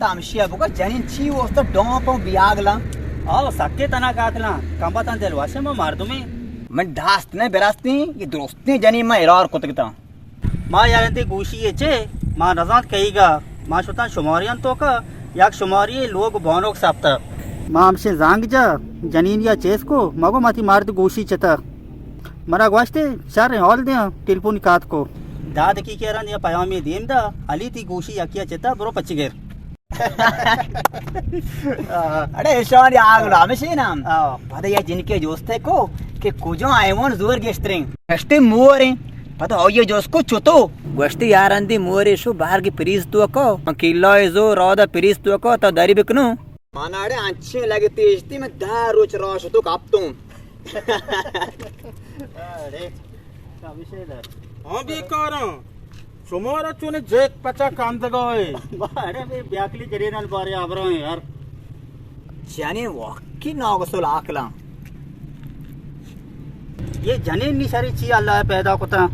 تامشیا بگا جنین چی واسطہ ڈوم پاؤں بیاگلاں؟ آو، سکے تنا کاکلاں، کمبا تن دل واشے ما مردمیں۔ من داست نہ براستیں، یہ درستیں جنین ما ارار کتگتاں۔ ما یارنتی گوشی یہ چے، ما نزانت کہیگا، ما شتاں شماریان توکا، یک شماری لوگ بانوک سپتا۔ ما ہمشے زانگ جا، جنین یا چیز کو، مگو ماتی مرد گوشی چتا۔ مرا گوشتے، شر حال دیاں، ٹیلیفون کات کو۔ داد کی کہران یا پیامی دیم دا، علی تی گوشی یکیا چتا، برو پچی گر۔ اڑے ایشانی آگل ہمشی نام۔ آ۔ پدا یا جنکے جوستے کو کہ کجا حیوان زور گیشتریں۔ گشتے موریں۔ پدا آئیے جوس کو چتو۔ گوشتے یارندی مورے شو بارگی پریز تو کو۔ من کیلائے زو رودا پریز تو کو تو دری بکنو۔ من اڑے انچیں لگتی اشتی من دہ روچ راہ شتو کپتوں۔ اڑے، کمیشے در۔ ہاں بیکاراں۔ شمارا چون جیک پچا کندگا ہے۔ اڑے بے بیاکلی جنینان بارے آبرا ہیں یار۔ جنین واقعی ناقص العقلاں۔ یہ جنین نی سری چی اللہ پیدا کتا؟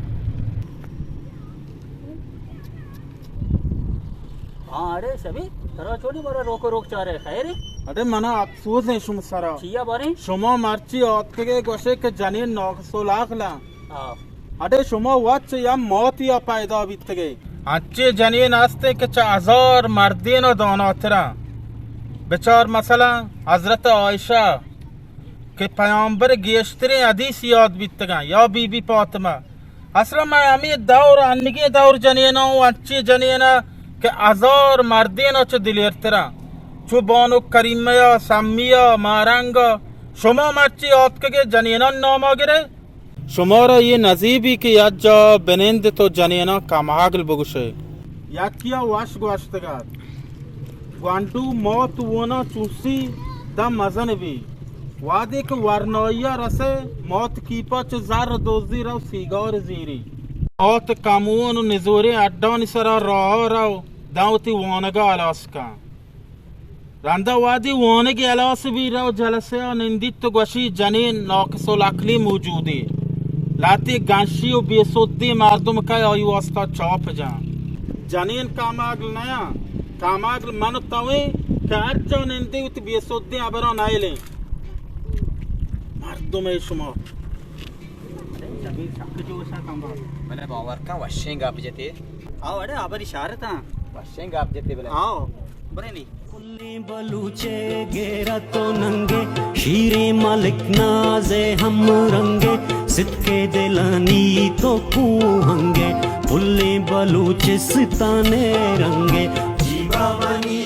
ہاں، اڑے شبی، ترا چونی بارا روک روک چارے، خیر ہے؟ اڑے منا افسوس ہے شما سرا۔ چیا بارے؟ شما مرچی آتکگے گوشے کہ جنین ناقص العقلاں۔ ہاں۔ اڑے شما وت چہ یک موتیا پیدا بیتگے۔ انچیں جنین ہستیں کہ چہ ہزار مردین ء داناتراں۔ بچار مثلاً حضرت عائشہ کہ پیامبر گیشتریں حدیث یاد بیتگاں یا بی بی فاطمہ۔ اصلاً من ہمے دور، انگیں دور جنیناں و انچیں جنیناں کہ ہزار مردین ء چہ دلیرتراں۔ چو بانک کریمہ ء، سمی ء، ماہرنگ ء، شما مرچی آتکگے جنینان ناما گرے؟ شمارا یہ نزیبی کہ یک جا بنند تو جنیناں کماگل بگوشے۔ یکیا وش گوشتگ ات، گونڈو موت وونا چوسی دم مزن بی۔ وہدے کہ ورنائیا رسے، موت کیپا چہ زر دزی رو سیگار زیری۔ موت کمون و نزوریں اڈانی سرا راہ رو داں وتی وانگا ہلاس کن۔ رندا وہدی وانگی ہلاس بی رو جلسے ء نندیت تو گوشی جنین ناقص العقلی موجودی۔ لہتے گنشی و بے سدی مردم کئے آئی واسطہ چاپ جان۔ جنین کاماگل نیاں، کاماگل من و تویں کہ ہر جا نندی وتی بے سدی ہبراں نئیلیں۔ مردم شما۔ بلے باور کن وشیں گپ جتے۔ آو اڑے آبری شارتاں۔ وشیں گپ جتے بلے۔ آو، برے نی۔ پلیں بلوچے گیرا تو ننگے، شیریں ملک نازے ہم رنگے، ستکے دلانی تو کوہنگے، پلیں بلوچستانے رنگے۔ جی بابا نی